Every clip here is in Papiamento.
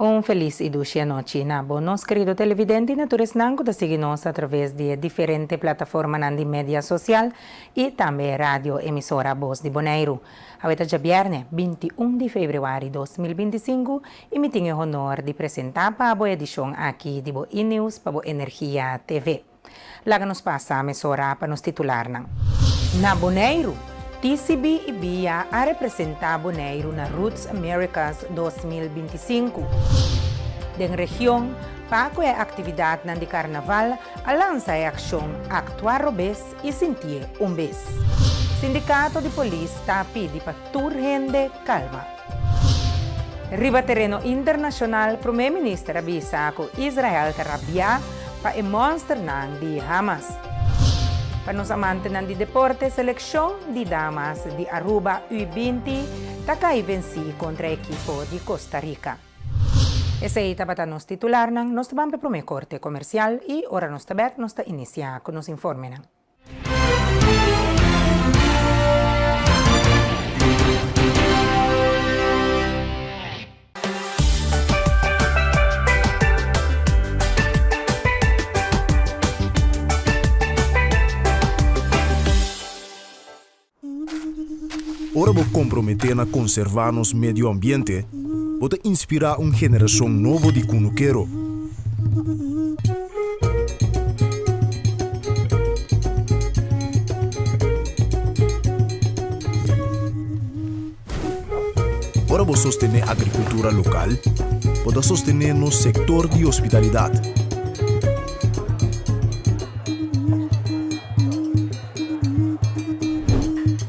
Un felis i dushi anochi na bo nos kerido televidente i na tur esnan ku ta sigui nos a traves di e diferente plataformanan di media sosial i tambe radio emisora Bos di Boneiru. Awe ta djabièrnè, 21 di febrüari 2025 i mi tin e honor di presentá pa bo e edishon aki di bo E-News pa bo Energia TV. Laga nos pasa mesora pa nos titularnan. Na Boneiru, TCB i bia a representá Boneiru na Roots Americas 2025. Den region, pa ku e aktividatnan di karnaval a lansa e akshon Aktua Robes i Sintié un Bes. Sindikato di polis ta pidi pa tur hende kalma. Riba tereno internashonal Prome Minister a bisa ku Israel ta rabiá pa e mònsternan di Hamas. Pa nos amantenan di deporte selekshon di damas di Aruba U 20 ta kai vensí kontra ekipo di Costa Rica. Esei tabata nos titularnan, nos ta ban pa e prome korte komersial i ora nos ta bèk nos ta inisiá ku nos informenan. Ora bo komprometé na konservá nos medio ambiente, bo ta inspirá un generashon nobo di kunukero. Ora bo sostené agrikultura lokal, bo ta sostené nos sektor di hospitalidat.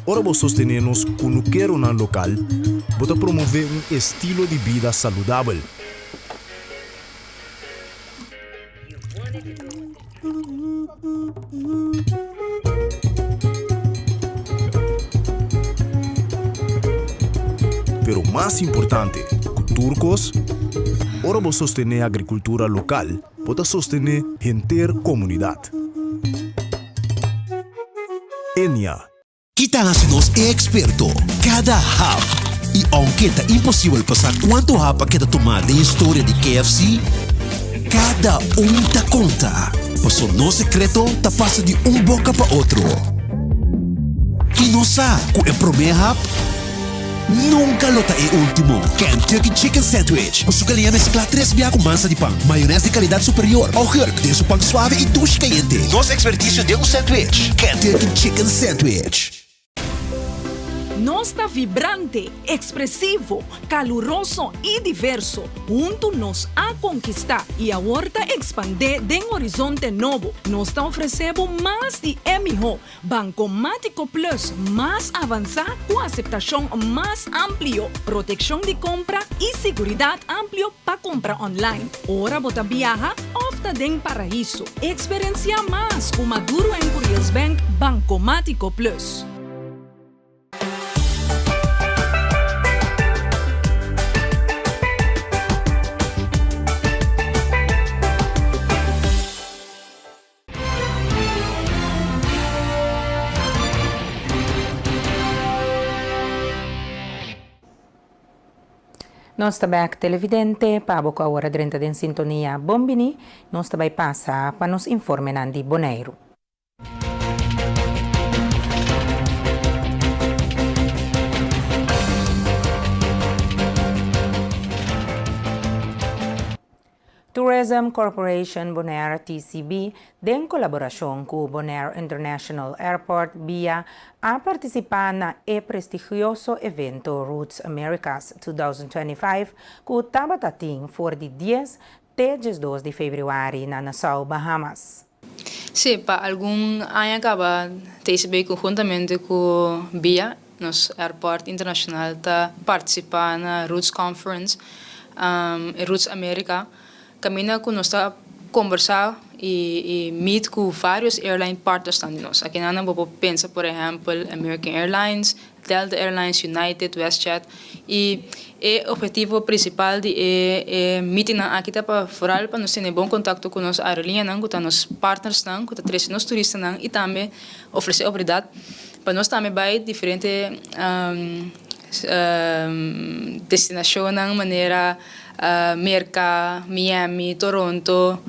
Ora bo sostené nos kunukeronan lokal, bo ta promové un estilo di bida saludabel. Pero mas importante ku tur kos, ora bo sostené agrikultura lokal, bo ta sostené henter komunidat. Enia. Ki ta hasi nos e eksperto? Kada hap! I ounke ta imposibel pa sa kuantu hap a keda tumá den historia di KFC, kada un ta konta, paso nos sekreto ta pasa di un boka pa otro. I nos sa ku e promé hap nunka lo ta e último. Kentucky Chicken Sandwich, ku su galiña mesklá tres bia ku mansa di pan, mayonès di kalidat superior, augurk den su pan suave i dushi kayente. Nos ekspertisio den un sandwich, Kentucky Chicken Sandwich. Nos ta vibrante, ekspresivo, kaluroso i diverso. Huntu nos a konkistá i awor ta ekspandé den horizonte nobo. Nos ta ofresé bo mas di e mihó. Bankomátiko Plus mas avansá ku aseptashon mas amplio, protekshon di kompra i siguridat amplio pa kompra online, ora bo ta biaha òf ta den paraiso. Eksperensiá mas ku Maduro en Curiels Bank Bankomátiko Plus. Nos ta bek televidente pa bo ku awor a drenta den sintonia bon bini nos ta bai pasa pa nos informenan di Boneiru. Tourism Corporation Bonaire, TCB, den kolaborashon ku Bonaire International Airport, bia, a partisipá na e prestigioso evento Roots Americas 2025 ku tabata tin for di dies te 12 di febrüari na Nassau, Bahamas. Sí, pa algun aña kaba TCB konhuntamente ku bia, nos airport internashonal ta partisipá na Roots Conference, e Roots America, kaminda ku nos ta kombersá i meet ku vários airline partnersnan di nos. Akinan bo por pensa por ehèmpel American Airlines, Delta Airlines, United, WestJet i e objetivo principal di e e meetingnan aki ta pa vooral pa nos tene bon contacto cu nos aerolineanan cu ta nos partnersnan cu ta trece nos turistanan i tambe ofrece oportunidad pa nos tambe bay diferente. Destinashonnan manera Merka, Miami, Toronto,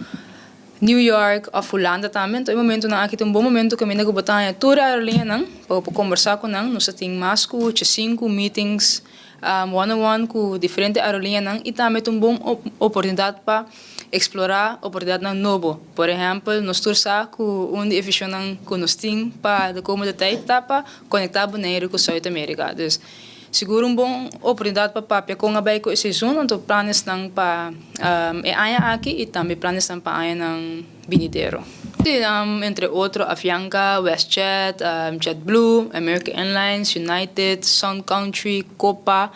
New York òf Hulanda tambe. Anto e momentunan aki ta un bon momentu kaminda ku bo ta haña tur e aerolíneanan pa bo por kombersá ku nan. Nos ta tin mas ku ochesinku meetings one on one ku diferente aerolíneanan i tambe ta un bon oportunidat pa eksplorá oportunidatnan nobo. Por ehèmpel, nos tur sa ku un di e vishonnan ku nos tin pa de komende tijd ta pa konektá Boneiru ku Zuid Amerika. Dus, sigur un bon oportunidat pa papia kon a bai ku e seizoen, anto planesnan pa e aña aki i tambe planesnan pa añanan binidero. Entre otro Avianca, WestJet, JetBlue, American Airlines, United, Sun Country, Copa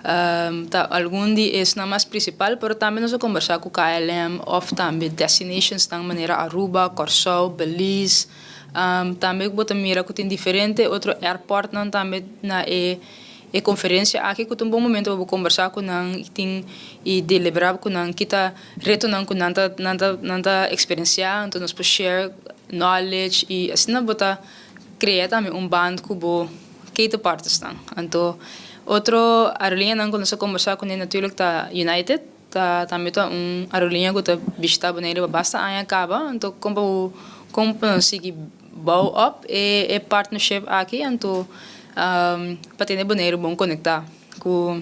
ta algun di esnan mas principal, pero tambe nos a combersa cu KLM of tambe destinationsnan manera Aruba, Kòrsou, Belize. Tambe bo ta mira ku tin diferente otro airportnan tambe na e e konferensia aki ku ta un bon momento pa bo kombersá ku nan i tin i deliberá ku nan ki ta retonan ku nan ta nan ta nan ta eksperensiá anto nos por share knowledge i asina bo ta krea tambe un band ku bo ketepartersnan. Anto otro aerolíneanan ku nos a kombersá kuné natuurlijk ta United. Ta tambe ta un aerolínea ku ta bishitá Boneiru pa basta aña kaba, anto kon pa bo kon pa nos sigui bou op e e partnership aki anto pa tene Boneiru bon konektá ku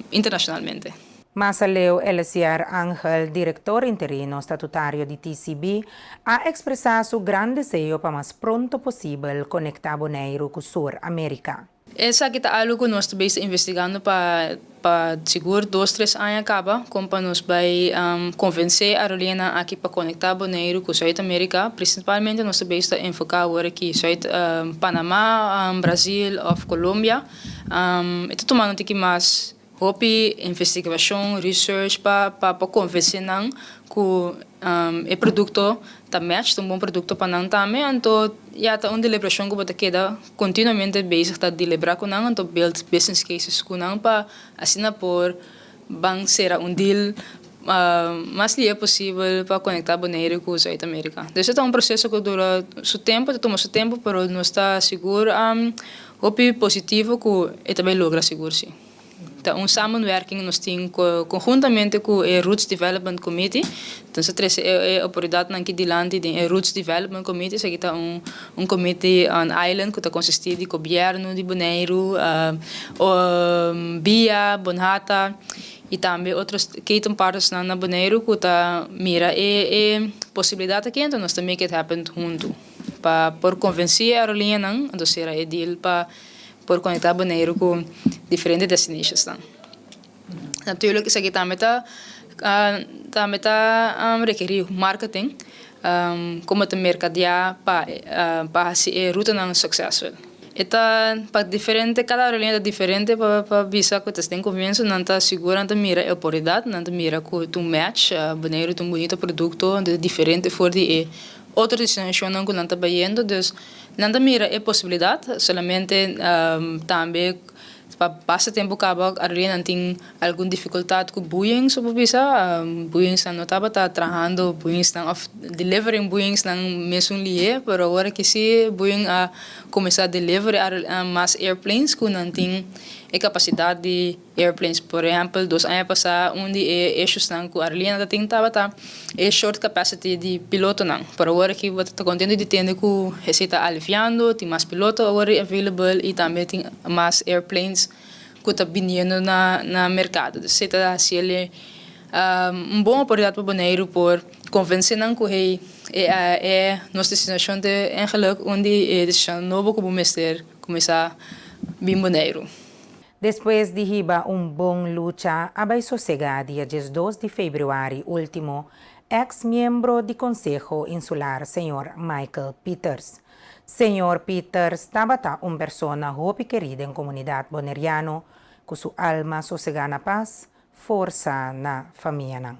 internashonalmente. Mas aleu Elesier Angel, direktor interino statutario di TCB, a ekspresá su gran deseo pa mas pronto posibel konektá Boneiru ku Sur Amerika. Esaki ta algu ku nos ta bezig investigando pa pa sigur dos tres aña kaba kon pa nos bai konvensé aerolíneanan aki pa konektá Boneiru ku Zuid Amerika. Prinsipalmente nos ta bezig ta enfoká awor aki Zuid Panama, Brazil òf Colombia. E ta tumando un tiki mas Hopi investigashon, research, pa pa por konvensé nan ku e produkto ta match, ta un bon produkto pa nan tambe. Anto ya ta un deliberashon ku bo ta keda kontinuamente bezig ta deliberá ku nan, anto build business cases ku nan pa asina por ban sera un deal mas lihe posibel pa konektá Boneiru ku Zuid Amerika. Dus e ta un proseso ku dura su tempu, ta tuma su tempu, pero nos ta sigur Hopi positivo ku e ta bai logra sigur si. Ta un samenwerking nos tin konhuntamente ku e Roots Development Committee. Nos a trese e outoridatnan aki dilanti den e Roots Development Committee. Esaki ta un un committee on island ku ta konsistí di gobièrnu di Boneiru, bia, Bonhata i tambe otro ketenpartnersnan na Boneiru ku ta mira e e posibilidat aki anto nos ta make it happen huntu. Pa por konvensí e aerolíneanan, anto sera e deal pa por konektá Boneiru ku diferente destinationsnan. Natuurlijk esaki tambe ta tambe ta rekerí marketing, komo ta merkadeá pa pa hasi e rutanan successful. E ta pa diferente, kada aerolínea ta diferente pa pa bisa ku ta den komienso nan ta sigur nan ta mira e oportunidat, nan ta mira ku ta un match, Boneiru ta un bunito produkto, anto ta diferente for di e Otro destinashonnan ku nan ta bayendo, dus nan ta mira e posibilidat, solamente tambe pa basta tempu kaba aruba nan tin algun difikultat ku Boeings bo por bisa, Boeingsnan no tabata trahando Boeingsnan òf delivering Boeingsnan mesun lihé, pero awor aki si Boeing a kuminsá deliver mas airplanes ku nan tin e kapasidat di. Airplanes. Por ehempel, dos aña pasá un di e issuesnan ku Arlina ta tin tabata e short capacity di pilotonan. Por awor aki bo ta kontento di tende ku esei ta aliviando, tin mas piloto awor available i tambe tin mas airplanes ku ta biniendo na na merkado. Dus esei ta hasi el un bon oportunidat pa Boneiru por konvensé nan ku hey e e nos destinashon ta eigenlijk un di e desishonnan nobo ku bo mester kuminsá bin Boneiru. Despues di hiba un bon lucha a bai sosegá dia 12 di febrüari último eks miembro di Konseho Insular señor Michael Pieters. Señor Pieters tabata un persona hopi kerí den komunidat boneriano, ku su alma sosegá na pas, forsa na famianan.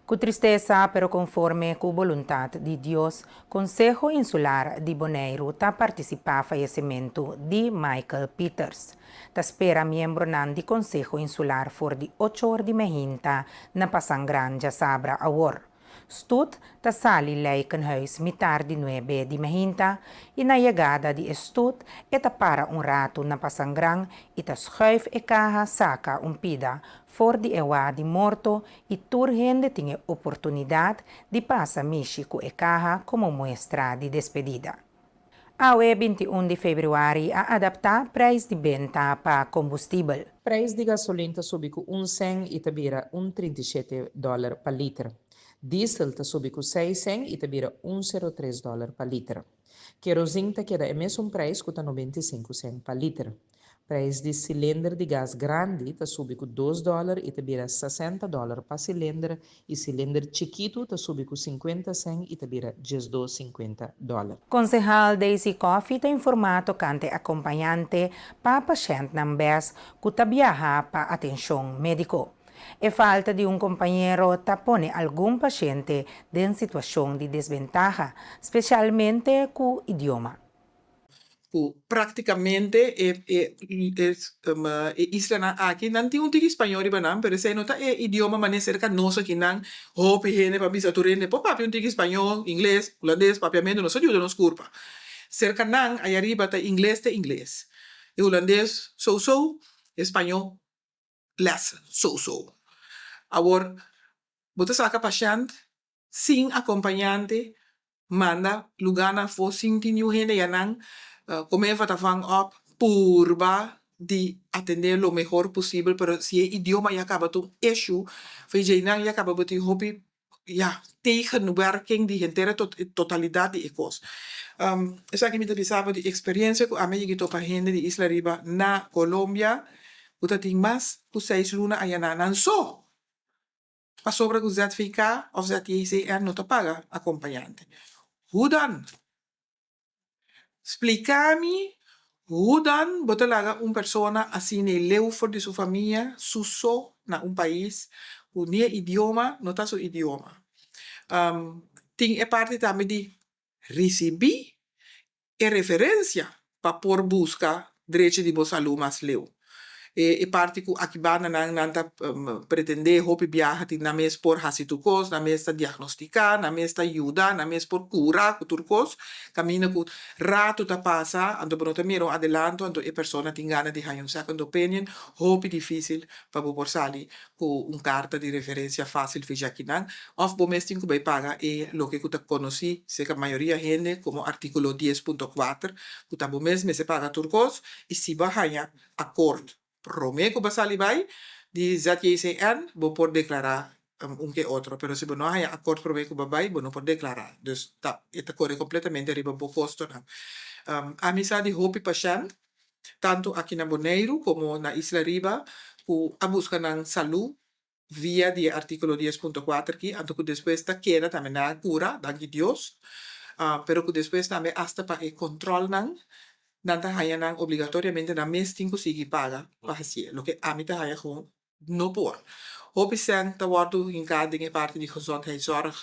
Ku tristesa, pero konforme ku boluntat di Dios, Konseho Insular di Boneiru ta partisipá fayesementu di Michael Pieters. Ta spera miembronan di Konseho Insular for di ocho or di mehinta na Pasan Gran djasabra awor. Stut ta sali Lijkenhuis mitar di nuebe di mehinta i na yegada di e stut e ta para un ratu na Pasangran i ta schuif e kaha saka un pida for di e wa di morto i tur hende tin e oportunidat di pasa mishi ku e kaha komo muestra di despedida. Awe 21 di febrüari a adaptá preis di benta pa kombustibel. Preis di gasolin ta subi ku un sèn i ta bira un 37 dòler pa liter. Diesel ta subi ku seis sèn i ta bira un sero tres dòler pa liter. Kerozin ta keda e mesun preis ku ta 95 sèn pa liter. Preis di silinder di gas grandi ta subi ku dos dòler i ta bira 60 dòler pa silinder i silinder chikitu ta subi ku 50 sèn i ta bira 12,50 dòler. Konsehal Daisy Coffie ta informá tokante akompañante pa pashèntnan bes ku ta biaha pa atenshon médiko. E falta di un kompañero ta pone algun pashente den situashon di desbentaha, spesialmente ku idioma. Ku praktikamente e e e islanan aki nan tin un tiki spañol riba nan pero esei no ta e idioma manera serka nos aki nan hopi hende pa bisa tur hende por papia un tiki spañol, ingles, hulandes, papiamentu nos ta yuda nos kurpa. Serka nan aya riba ta ingles ta ingles e hulandes sou sou e spañol les sou sou. Awor bo ta saka pashènt sin akompañante manda lugánan afó sin tin niun hende yanan come vatavang op purba di atendé lo mehor posibel pero si e idioma ya kaba ta un issue for djeinan ya kaba bo tin hopi ya tegenwerking di henter e totalidat di e kos. Esaki mi ta bisa bo di eksperensia ku ami a yega topa hende di Isla Riba na Colombia ku ta tin mas ku seis luna ayanan nan so. Pasobra ku ZVK òf ZJCN no ta paga akompañante. Hoe dan? Splika mi hoe dan bo ta laga un persona asina e leu for di su famia, su so na un pais ku ni e idioma no ta su idioma. Tin e parti tambe di risibí e referencia pa por busca drechi di bo salud mas leu. E parti cu aki banda nan nan ta pretende hopi biaha tin nan mes por haci tur cos, nan mes ta diagnostica, nan mes ta yuda, nan mes por cura cu tur cos, caminda cu rato ta pasa anto bo no ta mira un adelanto anto e persona tin gana di haña un second opinion, hopi dificil pa bo por sali ku un karta di referensia fásil fecha akinan, òf bo mes tin ku bai paga e loke ku ta konosí serka mayoria hende komo artíkulo 10.4, ku ta bo mes mester paga tur kos i si bo a haña akort promé ku bo a sali bai di ZJCN bo por deklará un ke otro, pero si bo no a haña akort promé ku bo a bai bo no por deklará, dus ta e ta kore kompletamente riba bo kostonan. Ami sa di hopi pashènt tantu aki na Boneiru komo na Isla Riba ku a buska nan salú via di e artíkulo 10.4 aki, anto ku despues ta keda tambe nan a kura, danki Dios, pero ku despues tambe asta pa e kòntròlnan nan ta haña nan obligatoriamente nan mes tin ku sigui paga pa hasié, loke ami ta haña ku No por. Hopi sèn ta wòrdu hinká den e parti di gezondheidszorg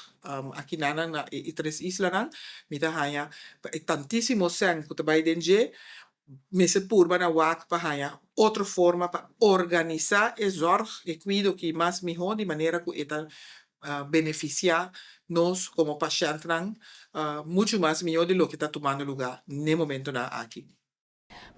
akinanan na e tres islanan. Mi ta haña pa e tantísimo sèn ku ta bai den dje, mester purba na wak pa haña otro forma pa organisá e zòrg, e kuido ki mas mihó di manera ku e ta benefisiá nos komo pashèntnan muchu mas mihó di loke ta tumando lugá n'e momentonan aki.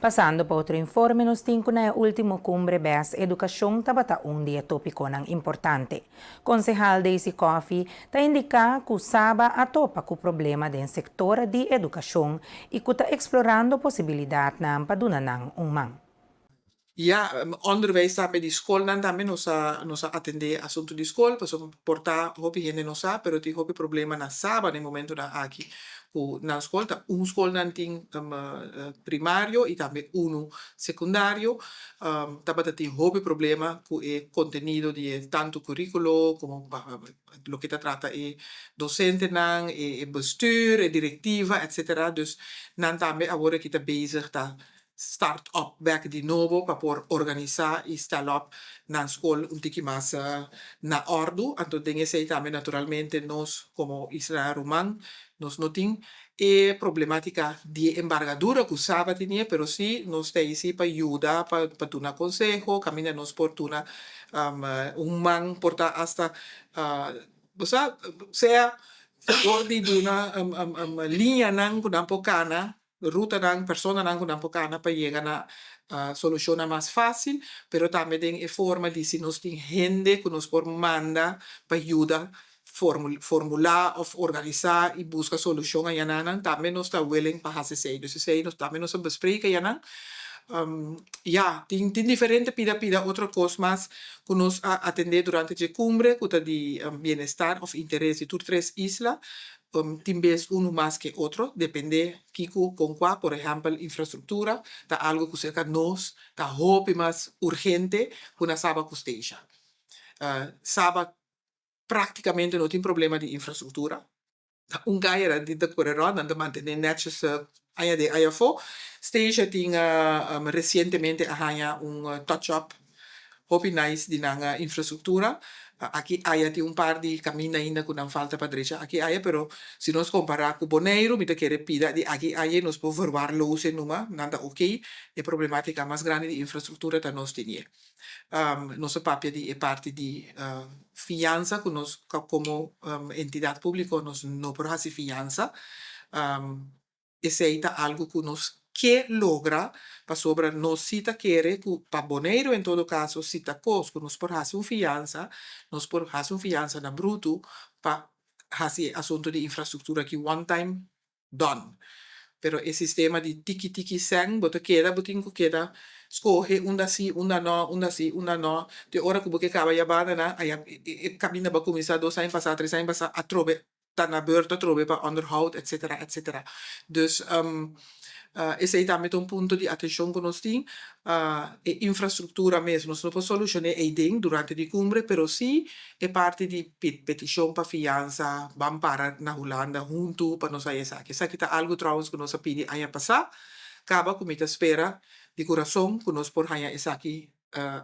Pasando pa otro informe nos tin ku na e último kumbre bes edukashon tabata un di e tópikonan importante. Konsehal Daisy Coffie ta indiká ku Saba a topa ku problema den sektor di edukashon i ku ta eksplorando posibilidatnan pa duna nan un man. Ya, onderwijs tambe di skolnan tambe nos a nos a atendé asuntu di skol pasobra por ta hopi hende no sa pero tin hopi problema na Saba na e momentonan aki ku nan skol ta un skol nan tin primario i tambe unu sekundario tabata tin hopi problema ku e kontenido di e tantu kurikulo komo loke ta trata e dosentenan e bestuur e direktiva etsetera dus nan tambe awor aki ta bezig ta start up bek di nobo pa por organisa y stel up nan skol un tiki mas na ordu. Anto den esey tambe naturalmente nos como isla ruman nos no tin e problematica di e embargadura cu Saba tene pero si nos ta eysi pa yuda pa duna conseho caminda nos por duna un man por ta hasta. Bo sa, sea dor di duna liñanan ku nan por kana, rutanan, personanan ku nan por kana pa yega na solushonnan mas fásil, pero tambe den e forma di si nos tin hende ku nos por manda pa yuda formulá òf organisá i buska solushon ayanan, tambe nos ta willing pa hasi esei. Dus esei nos tambe nos a besprek ayanan. Ya, tin tin diferente pida pida otro kos mas ku nos a atendé durante dje kumbre ku ta di bienestar òf interes di tur tres isla. Tin bes unu mas ke otro, dependé kiko kon kua. Por ehèmpel, infrastruktura ta algu ku serka nos ta hopi mas urgente ku na Saba ku Statia. Saba práktikamente no tin problema di infrastruktura. Ta un kaya nan tin ta kore rònt, nan ta mantené nètjes aña den aña afó. Statia tin resientemente a haña un touch up hopi nice di nan infrastruktura. Aki aya tin un par di kaminda ainda ku nan falta pa drecha aki aya, pero si nos kompará ku Boneiru mi ta kere pida di aki aya nos por verwaarlozen numa, nan ta oké. E problemátika mas grandi di infrastruktura ta nos tenié. Nos a papia di e parti di fiansa ku nos komo entidat públiko nos no por hasi fiansa. Esei ta algu ku nos ke logra pasobra nos si ta kere ku pa Boneiru en todo kaso si ta kos ku nos por hasi un fiansa, nos por hasi un fiansa na brutu pa hasi e asuntu di infrastruktura aki one time done. Pero e sistema di tiki tiki sèn bo ta keda bo tin ku keda skohe unda si unda no unda si unda no te ora ku bo ke kaba ya banda nan aya e kaminda bo a kuminsá dos aña pasá tres aña pasá atrobe ta na beurt atrobe pa onderhoud etcetera etcetera. Dus esei tambe ta un punto di atenshon ku nos tin e infrastruktura mes nos no por solushoné eiden durante di kumbre pero si E parti di petishon pa fiansa ban para na Hulanda huntu pa nos haya esaki. Esaki ta algu trouwens ku nos a pidi aña pasá, kaba ku mi ta spera di kurason ku nos por haña esaki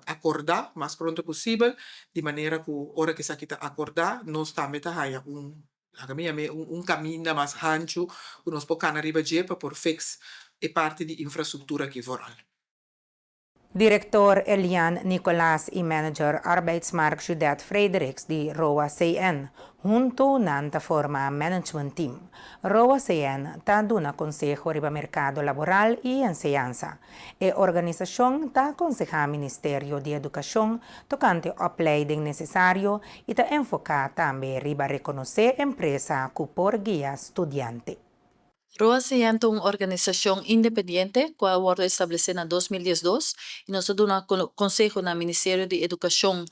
akordá mas pronto posibel, di manera ku ora ku esaki ta akordá nos tambe ta haña un, laga mi yam'é, un kaminda mas hanchu ku nos por kana riba dje pa por fix e parti di infrastruktura aki vooral. Direktor Elian Nicolaas i manager arbeidsmarkt Judette Fredericks di Roa CN. Huntu nan ta forma management team. Roa CN ta duna konseho riba merkado laboral i enseñansa. E organisashon ta konsehá Ministerio di Edukashon tokante opleiding nesesario i ta enfoká tambe riba rekonosé empresa ku por guia studiante. Roa CN ta un organisashon independiente ku a wòrdu establesé na 2012 i nos ta duna konseho na Ministerio di Edukashon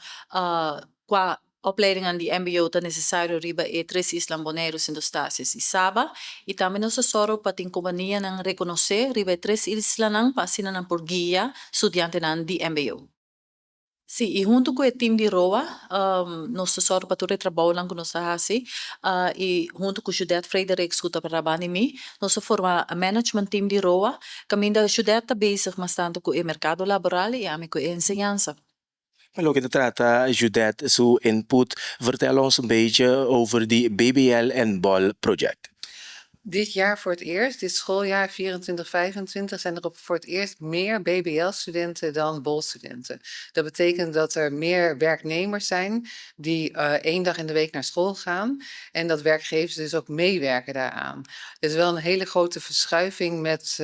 kua opleidingnan di mbo ta nesesario riba e tres islan Boneiru, Sint Eustatius i Saba i tambe nos ta sòru pa tin kompanianan rekonosé riba e tres islanan pa asina nan por guia studiantenan di mbo. Sí, i huntu ku e tim di Roa nos ta sòru pa tur e trabounan ku nos ta hasi i huntu ku Judette Fredericks ku ta trabá di mi, nos ta forma management team di Roa kaminda Judette ta bezig mas tantu ku e merkado laboral i ami ku e enseñansa. Pa loke ta trata Judette su input, vertel ons een beetje over die BBL en bol project. Dit jaar voor het eerst, dit schooljaar 24-25, zijn er op voor het eerst meer BBL-studenten dan BOL-studenten. Dat betekent dat er meer werknemers zijn die één dag in de week naar school gaan en dat werkgevers dus ook meewerken daaraan. Het is wel een hele grote verschuiving met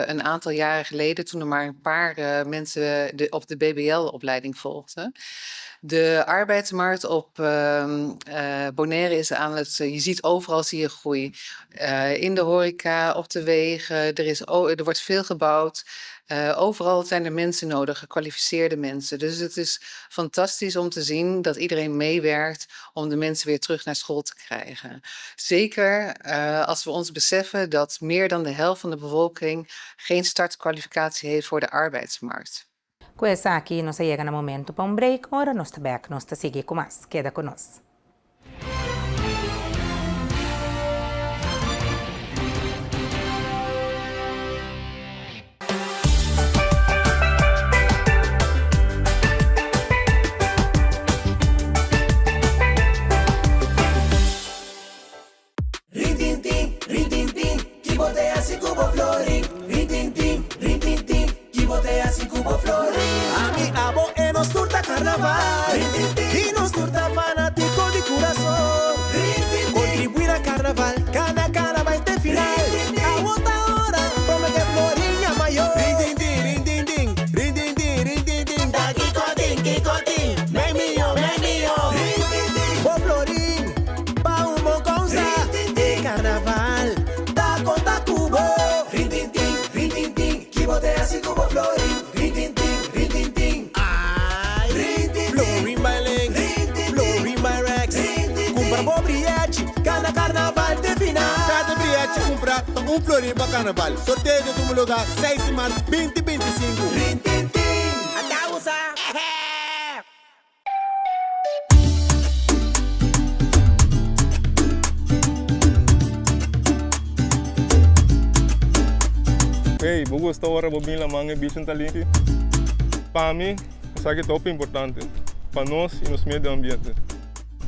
een aantal jaren geleden, toen er maar een paar mensen de, op de BBL-opleiding volgden. De arbeidsmarkt op Bonaire is aan het. Je ziet overal zie je groei. In de horeca, op de wegen, er wordt veel gebouwd. Overal zijn er mensen nodig, gekwalificeerde mensen. Dus het is fantastisch om te zien dat iedereen meewerkt om de mensen weer terug naar school te krijgen. Zeker als we ons beseffen dat meer dan de helft van de bevolking geen startkwalificatie heeft voor de arbeidsmarkt. Ku esaki nos a yega na momento pa un break, ora nos ta bek nos ta sigui ku mas. Keda ku nos. Rintintin, rintintin, ki bo ta hasi ku bo florin? Rintintin, rintintin, ki bo ta hasi ku bo florin? Ami, abo e nos tur ta karnaval. Rintintin, i nos tur ta fanatiko di kurason. Kiko tin? Mei mion, mei mion. Rintintin. Bo florin pa un bon kousa. Rintintin. E karnaval ta konta ku bo. Rintintin, rintintin, ki bo te hasi ku bo florin? Rintintin, rintintin. Ai. Rintintin. Florin by Links. Rintintin. Florin by Rex. Rintintin. Kumpra bo brièchi, gana karnaval te final. Kada brièchi kumprá ta un florin pa karnaval. Sorteo ta tuma lugá seis di mart binti 25. Rintintin. Ata usa. Hey, bo gusta ora bo bin laman e bichin ta limpi? Pa mi, esaki ta hopi importante pa nos y nos medio ambiente.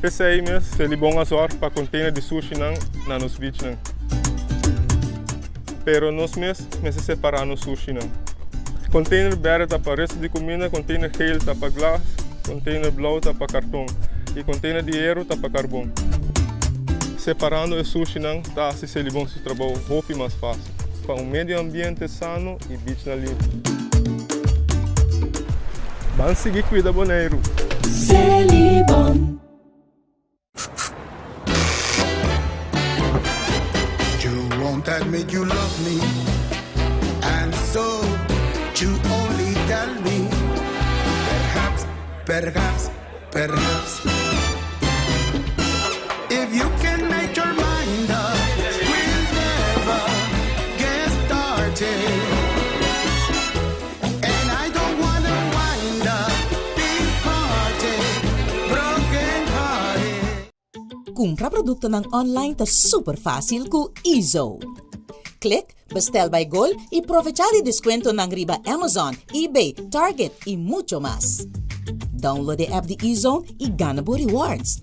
P'esei mes, Selibon a zorg pa container di sushinan na nos beachnan. Pero nos mes mester separa nos sushinan. Container berde ta pa resto di cuminda, container geel ta pa glas, container blauw ta pa carton y container di hero ta pa carbon. Separando e sushinan ta haci Selibon su trabou hopi mas facil pa un medio ambiente sano y beachnan limpi. Ban sigui cuida Boneiru! Selibon. You won't admit you love me And so you only tell me Perhaps, perhaps, perhaps If you can make your mind up We'll never get started And I don't wanna wind up Departed, broken hearted Kumpra produktonan online ta super fásil ku Ezo. Klik Bestel by Gol i provechá di deskuentonan riba Amazon, eBay, Target i mucho mas. Download e app di Ezone i gana bo rewards.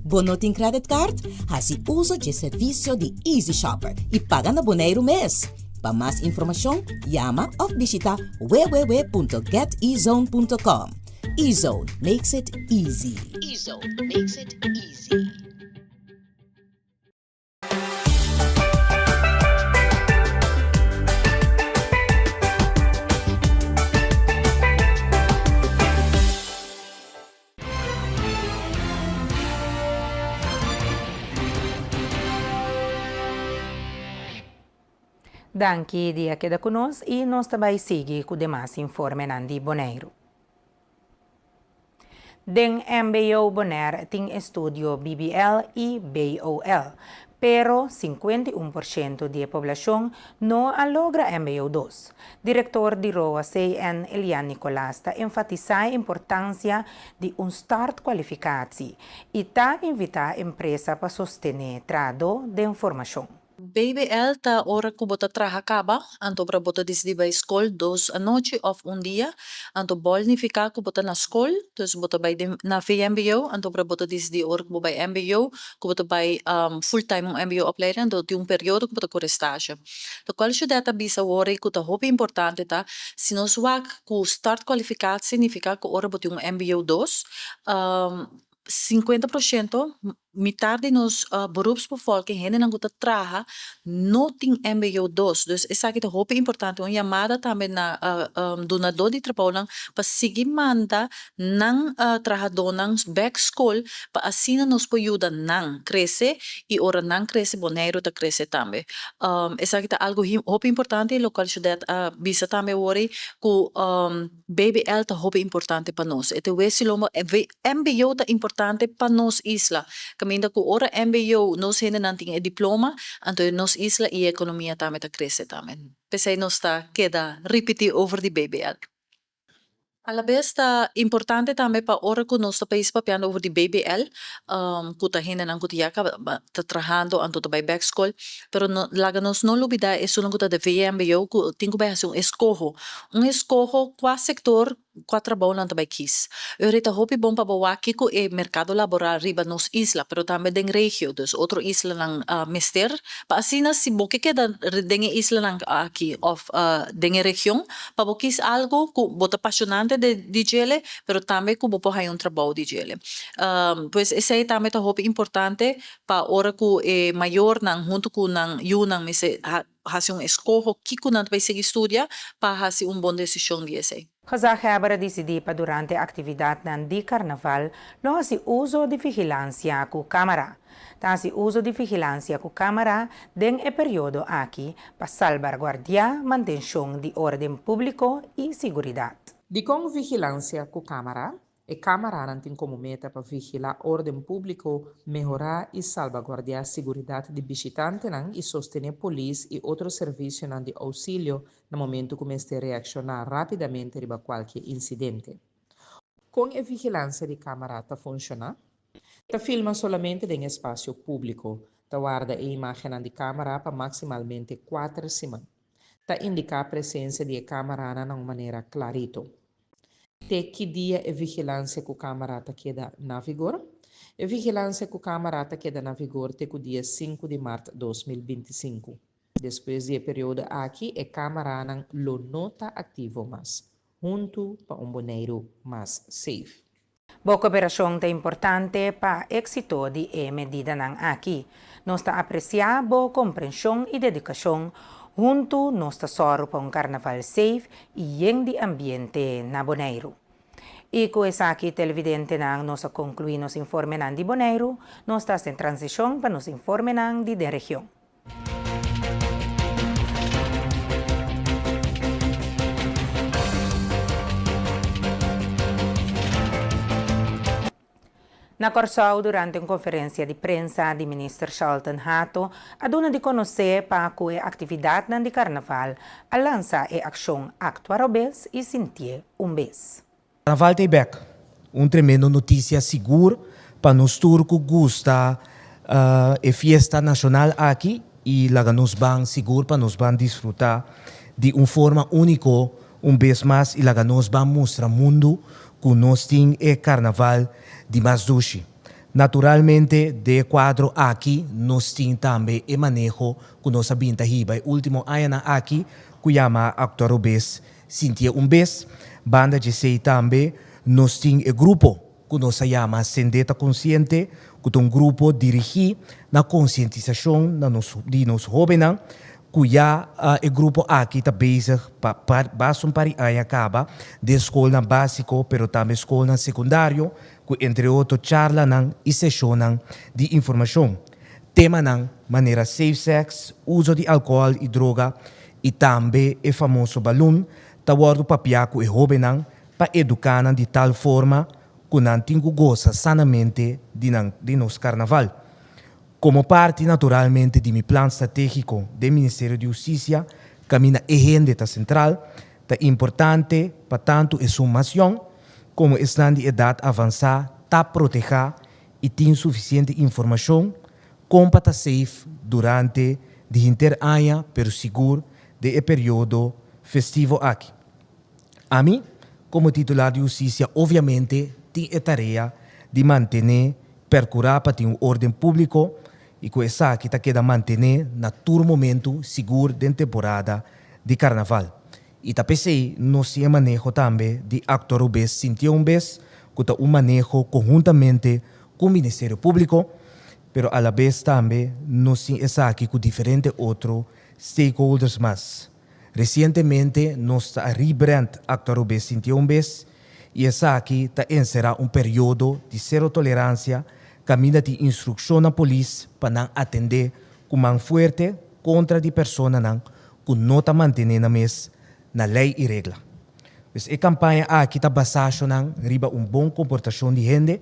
Bo no tin credit card? Hasi uso dje servisio di Easy Shopper i paga na Boneiru mes. Pa mas informashon, yama òf bishitá www.getezone.com. Ezone makes it easy. Ezone makes it easy. Danki di a keda ku nos i nos ta bai sigui ku demas informenan di Boneiru. Den mbo Bonaire tin estudio BBL i BOL, pero 51% di e poblashon no a logra mbo dos. Direktor di roa CN Elian Nicolaas ta enfatisá e importansia di un startkwalifikatie i ta invitá empresa pa sostené trahadó den formashon. BBL ta ora ku bo ta traha kaba, anto ora bo ta disidí bai skol dos anochi òf un dia, anto bòl nifiká ku bo ta na skol, dus bo ta bai den na VMBO, anto ora bo ta disidí ora ku bo bai mbo ku bo ta bai full time un mbo opleiding, anto tin un periodo ku bo ta kore stage. Lokual Judette a bisa awor ei ku ta hopi importante ta, si nos wak ku startkwalifikatie nifiká ku ora bo tin un mbo dos, 50% Mitar di nos beroepsbevolking, hendenan ku ta traha, no tin mbo dos. Dus esaki ta hopi importante. Un yamada tambe na dunadó di trabounan pa sigui manda nan trahadónan bèk skol pa asina nos por yuda nan krese i ora nan krese Boneiru ta krese tambe. Esaki ta algu hopi importante i lokual Judette a bisa tambe awor ei ku BBL ta hopi importante pa nos. E ta wesi lomba Mbo ta importante pa nos isla. Caminda cu ora mbo nos hendenan tin e diploma, anto e nos isla y e economia tambe ta crece tambe. P'esey nos ta keda ripiti over di BBL. Alabes ta importante tambe pa ora cu nos ta pais papiando over di BBL, cu ta hendenan cu ta ya caba ta trahando anto ta bay bek scol, pero no laga nos no lubida esunnan cu ta di VMBO cu tin cu bay haci un escoho. Un escoho cua sector Kua trabou nan ta bai kis? Ora ta hopi bon pa bo wak kiko e merkado laboral riba nos isla, pero tambe den regio, dus otro islanan mester, pa asina si bo ke keda den e islanan aki òf den e region, pa bo kis algu ku bo ta pashonante di djele, pero tambe ku bo por haña un trabou di djele. Pues esei tambe ta hopi importante pa ora ku e mayornan huntu ku nan yunan mester. hasi un eskoho kiko nan ta bai sigui studia pa hasi un bon desishon di esei. Gezaghebber a disidí pa durante aktividatnan di karnaval lo hasi uso di vigilansia ku kámara. Ta hasi uso di vigilansia ku kámara den e periodo aki pa salbarguardiá mantenshon di órden públiko i siguridat. Dikon vigilansia ku kámara? E kámaranan tin komo meta pa vigilá órden públiko, mehorá i salbaguardiá siguridat di bishitantenan i sostené polis i otro servisionan di ousilio na momentu ku mester reakshoná rápidamente riba kualke insidente. Kon e vigilansia di kámara ta funshoná? Ta filma solamente den espasio públiko. Ta warda e imágennan di kámara pa maksimalmente kuater siman. Ta indiká presensia di e kámaranan na un manera klarito. Te ki dia e vigilansia ku kámara ta keda na vigor? E vigilansia ku kámara ta keda na vigor te ku dia sinku di mart 2025. Despues di e periodo aki e kámaranan lo no ta aktivo mas. Huntu pa un Boneiru mas safe. Bo koperashon ta importante pa éksito di e medidanan aki. Nos ta apresiá bo komprenshon i dedikashon. Huntu nos ta sòru pa un karnaval safe i yen di ambiente na Boneiru. I ku esaki televidentenan nos a konkluí nos informenan di Boneiru. Nos ta hasi transishon pa nos informenan di den region. Na Kòrsou durante un konferensia di prensa di Minister Shalton Hato a duna di konosé pa ku e aktividatnan di karnaval a lansa e akshon Aktua Robes i Sintié un Bes. Carnaval ta bek. Un tremendo noticia sigur pa nos tur cu gusta e fiesta nacional aki y laga nos ban sigur pa nos ban disfruta di un forma unico un bes mas y laga nos ban mustra mundo cu nos tin e carnaval di mas dushi. Naturalmente den e cuadro aki nos tin tambe e maneho cu nos a bin ta hiba e ultimo añanan aki cu yama Actua Robes Sintié un bes. Banda djesei tambe nos tin e grupo ku nos a yama Sendé ta Konsiente, ku ta un grupo dirigí na konsientisashon na nos di nos hóbennan, ku ya e grupo aki ta bezig pa basta un par di aña kaba den skolnan básiko pero tambe skolnan sekundario ku entre otro charlanan i seshonnan di informashon. Temanan manera safe sex, uso di alkohòl i droga i tambe e famoso balun ta wòrdu papiá ku e hóbennan pa eduká nan di tal forma ku nan tin ku gosa sanamente di nan di nos karnaval. Komo parti naturalmente di mi plan stratégiko den Ministerio di Hustisia kaminda e hende ta sentral, ta importante pa tantu esun mas yòn komo esnan di edat avansá ta protehá i tin sufisiente informashon Kon pa ta safe durante di henter aña pero sigur den e periodo festivo aki. Ami, komo titular di hustisia obviamente tin e tarea di mantené, perkurá pa tin un orden públiko i ku esaki ta keda mantené na tur momentu sigur den temporada di karnaval. I ta p'esei nos tin e maneho tambe di aktua robes sintié un bes ku ta un maneho konhuntamente ku Ministerio Públiko, pero alabes tambe nos tin esaki ku diferente otro stakeholders mas. Resientemente nos ta a rebrand Aktua Robes Sintié un Bes i esaki ta enserá un periodo di sero toleransia kaminda tin instrukshon na polis pa nan atendé ku man fuerte kontra di personanan ku no ta mantené nan mes na lei i regla. Pues e kampaña aki ta basashonan riba un bon komportashon di hende.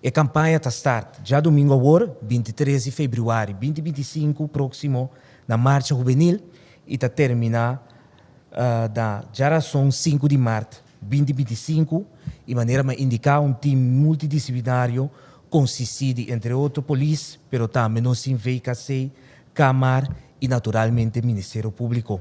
E kampaña ta start djadumingu awor, 23 di febrüari 2025 próksimo na Marcha Hubenil i ta terminá na djarason 5 di mart 2025 i manera mi a indiká un tim multidisiplinario konsistí di entre otro polis pero tambe nos tin VKC, Kamar i naturalmente Ministerio Públiko.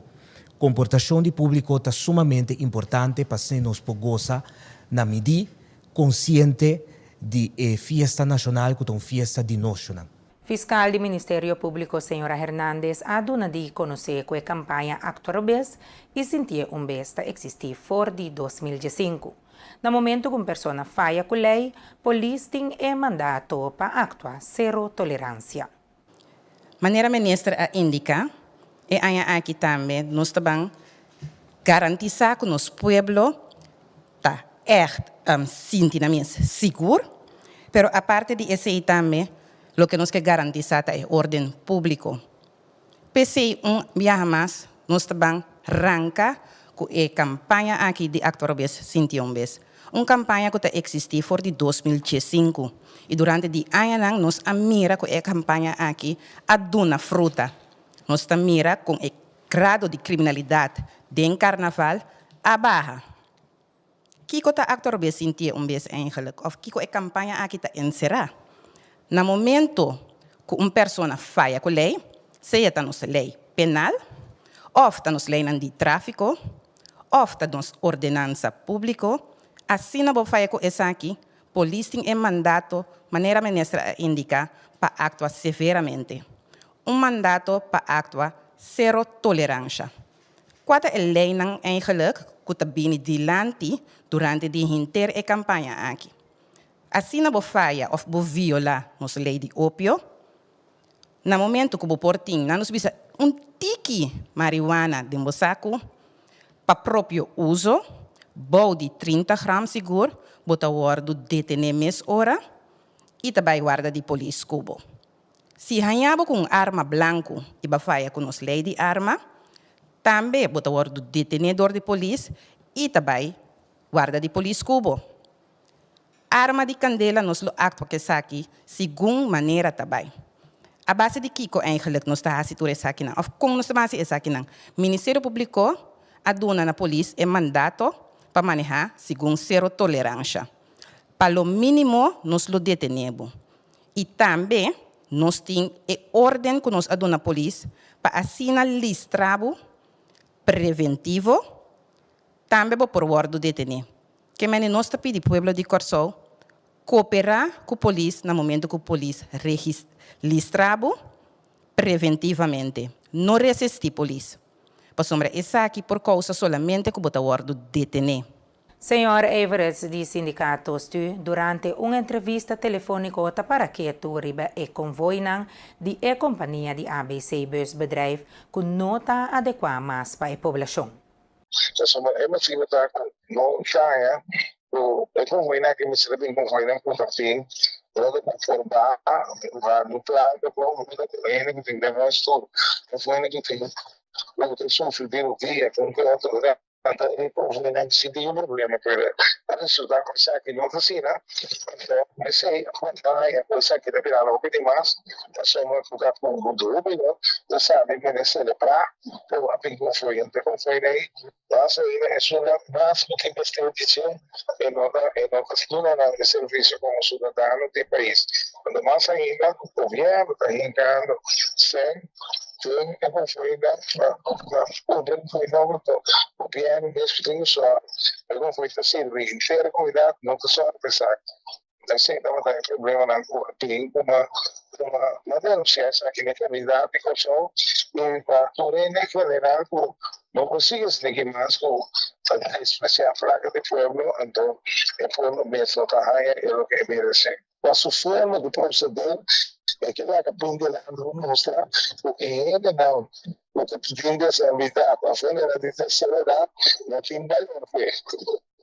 Komportashon di públiko ta sumamente importante pa asina nos por gosa na midí konsiente di e fiesta nashonal ku ta un fiesta di noshonan. Fiskal di Ministerio Públiko señora Hernandez a duna di konosé ku e kampaña Aktua Robes i Sintié un Bes ta eksistí for di 2015. Na momentu ku un persona faya ku lei, polis tin e mandato pa aktua sero toleransia. Manera Minister a indica, E aña aki tambe nos ta ban garantisá ku nos pueblo ta ègt sinti nan mes sigur, pero aparte di esei tambe loke nos ke garantisá ta e órden públiko. P'esei un biaha mas nos ta ban ranka ku e kampaña aki di Aktua Robes Sinti Un Bes. Un kampaña ku ta eksistí for di 2015 i durante di añanan nos a mira ku e kampaña aki a duna fruta. Nos ta mira kon e grado di kriminalidat den karnaval a baha. Kiko ta Aktua Robes Sintié Un Bes eigenlijk òf kiko e kampaña aki ta enserá? Na momento ku un persona faya ku lei, sea ta nos lei penal òf ta nos leinan di tráfiko òf ta nos ordenansa públiko, asina bo faya ku esaki, polis tin e mandato, manera minister a indiká, pa aktua severamente. Un mandato pa aktua sero toleransha. Kua ta e leinan eigenlijk ku ta bini dilanti durante di henter e kampaña aki? Asina bo faya òf bo violá nos lei di opio, na momento ku bo por tin, nan nos bisa, un tiki marihuana den bo saku pa propio uso, bou di 30 gram sigur, bo ta wòrdu detené mes ora i ta bai warda di polis ku bo. Si haña bo ku un arma blanku i bo a faya ku nos lei di arma, tambe bo ta wòrdu detené dor di polis i ta bai warda di polis ku bo. Arma di kandela nos lo aktua ku esaki segun manera ta bai. A base di kiko eigenlik nos ta hasi tur esakinan òf kon nos ta hasi esakinan? Ministerio Públiko a duna na polis e mandato pa manehá segun sero toleransha. Pa lo mínimo nos lo detené bo. I tambe nos tin e órden ku nos a duna polis pa asina listra bo preventivo, tambe bo por wòrdu detené. Ke mende nos ta pidi pueblo di Kòrsou koperá ku polis na momento ku polis listra bo preventivamente. No resistí polis, pasobra esaki por kousa solamente ku bo ta wòrdu detené. Señor Everts di Sindicato stu durante un entrevista telefóniko ta para ketu riba e konvoinan di e kompania di ABC Busbedrijf ku no ta adekuá mas pa e poblashon. Pasobra e motibu ta ku no haña ku e konvoinan aki mester a bin konvoinan ku ta tin loke ta forma un planta ku hende ku tin den huis tur, konvoinan ku tin ku ta sufri di rodia ku un ku otro. Anto e konvoinan si tin un problema pero a resulta ku esaki no ta asina. Anto esei a konta haña ku esaki ta bira hopi di mas pasobra ku ta ku hopi no ta sabi mester selebrá ku a bin konvoi. Anto e konvoi ei mas ainda esun nan mas ku tin mester di dje e no ta e no ta duna nan e servisio komo siudadano di e pais. Anto mas ainda ku gobièrnu ta hinkando sèn Den e konfoinan pa kumpra un konfoi nobo to gobièrnu mes ku tin ku sòru. E konfoi ta sirbi henter e komunidat, no ta sòru pa esaki. Esei tabata e problemanan ku a bin kuma kuma a denunsiá esaki na e komunidat di Kòrsou i pa tur hende en general ku no por sigui esaki mas ku ta despresiá plaka di pueblo anto e pueblo mes no ta haña e loke e meresé. Pa su forma di proceder e ke laga bin delante pa mustra cu e hendenan cu ta tin deshabilidad of hendenan di tercera edad no tin balor p'e.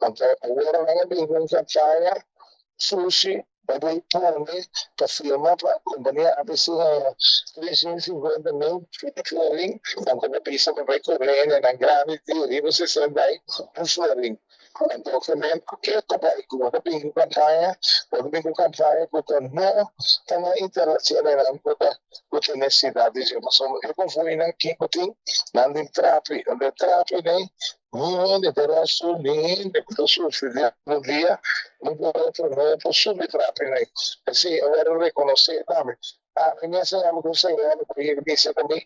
Anto awor nan a bin cu un campaña sushi pa bay pone pa firma pa compania ABC haya 350 mil florin anto pa bisa pa bay cobra hendenan grandi di riba 60 y un florin. Anto ke men ku ke ta bai ku bo ta bin ku kampaña, bo ta bin ku kampaña ku ta no ta na interesinan ku ta ku ta nesesidat di dje. Pasobra e konfoinan ki ku tin nan den trapi, nan den trapi den ni hende ta ròstu, ni hende ku ta sufri dia ku dia no por no por subi trapi nan. Esei a wòrdu rekonosé tambe. Ami mes a yama ku un señora ku a bisa ku mi.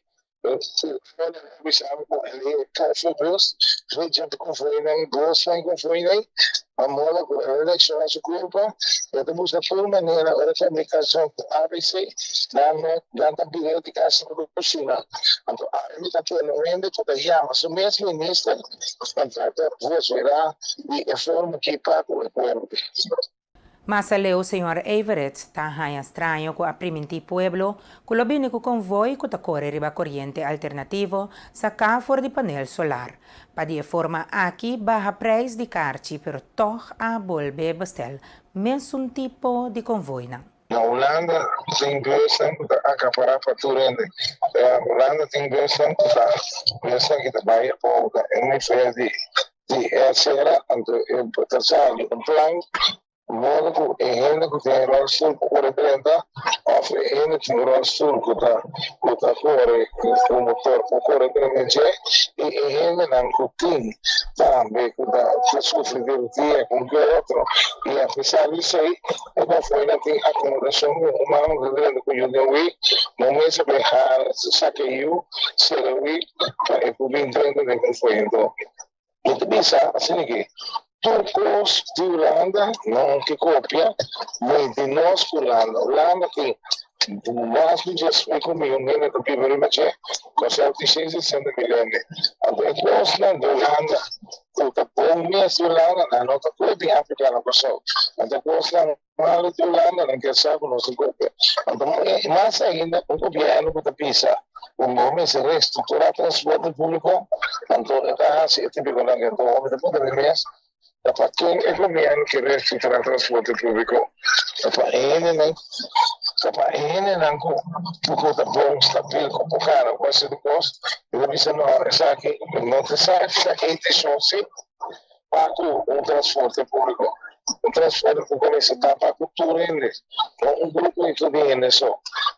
Mas aleu señor Everett ta haña straño ku a primintí pueblo ku lo bini ku konvoi ku ta kore riba koriente alternativo saká for di panel solar. Pa di e forma aki baha preis di karchi pero tòg a bolbe bestel mesun tipo di konvoinan. Na Hulanda tin busnan ku ta akapará pa tur hende. Na Hulanda tin busnan ku ta busnan ki ta bai abou ta e nivel di di e acera, anto e ta sali un plan modo ku e hende ku tin e rolstoel por kore drenta òf e hende tin un rolstoel ku ta ku ta kore ku motor por kore drenta dje i e hendenan ku tin tambe ku ta sufri di rutia ku un ke otro i apesar di esei e konfoinan tin akomodashon ku un mama ta drenta ku yu den wik no mester bai hala saka e yu sera wik pa e por bin drenta den konfoi. Anto mi ta bisa asina ke tur kos di Hulanda no ke kopia ni di nos ku Hulanda. Hulanda tin mas di 10 miyon hende ta biba riba dje, Kòrsou tin 160 mil hende. Anto e kosnan di Hulanda ku ta bon mes di Hulanda nan no ta koe bin apliká na Kòrsou. Anto kosnan Malo di Hulanda nan kier sa ku nos ta kopia. Anto mas ainda un gobièrnu ku ta bisa ku no mester restrukturá transporte públiko, anto e ta hasi e típikonan ke. Anto mi ta puntra mi mes, ta pa ken e gobièrnu ke restrukturá transporte públiko? Ta pa e hendenan, ta pa e hendenan ku ku ta bon, stabil, ku por gana ku hasi tur kos? Mi ta bisa no, esaki no ta esaki ta e intenshon si. Pa ku un transporte públiko, un transporte públiko mester ta pa ku tur hende, no un grupo di hende so.